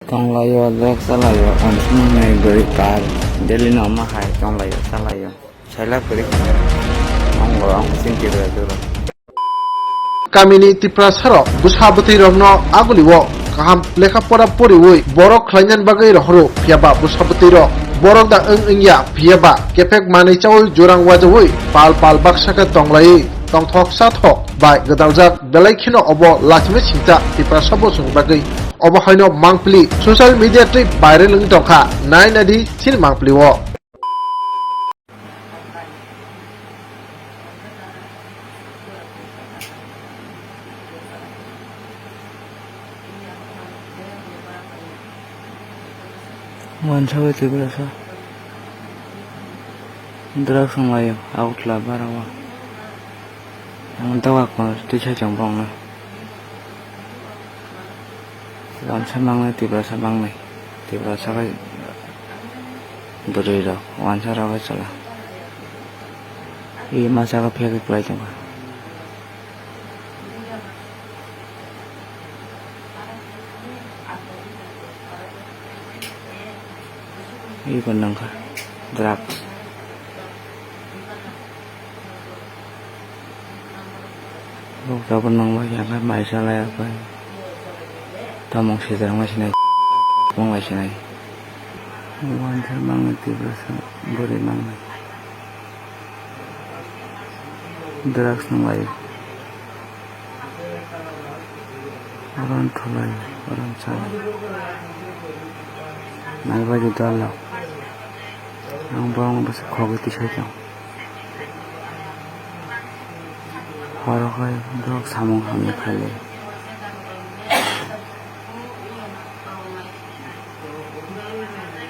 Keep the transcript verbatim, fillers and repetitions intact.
Tonglaio, drugs chalaio, ang swnamnai bwrwi pal. Daily no ma hai tonglaio, chalaio. Saila kwrwi. Ang bo ang sing tibra duro. Kamini Tiprasarok bwsa bwtwi rokno agulio kaham lekha pora poriwi borok khlainani bagwi rohoro, phiyaba bwsa bwtwi rok borok da wng wngya, phiyaba kephek manwi chawi jurang wajawi pal pal baksa khe tonglaiwi tongthok chathok bai gwdaljak, belai kheno obo lachimwi singcha Tiprasa bosongni bagwi. Obo haino mangpili social media twi viral wngwi tongkha, nai naidi chini mangpili o. Wansa bai Tiprasa drugs wng laio, Agartala bara o. Ang doga ko twi sai chong bongno. Wansa mangnai, Tiprasa mangnai. Tiprasa bai bwrwi rok, wansa rok bai chwla. I masa khe phiyakhe kwlai tongkha. Iko nangkha drugs. Bok tabuk nangma yakha mai chalai akhai. Tomong sijak ma sinai. Bong lai sinai. Wansa mangnai Tiprasa bwrwi mangnai. Drugs nung lai. Oron thulai, oron salai. Naibaidi dol rok. Ang borok no bwswk khogwi tisai tongo. Horo khai borok samung hamya khailai.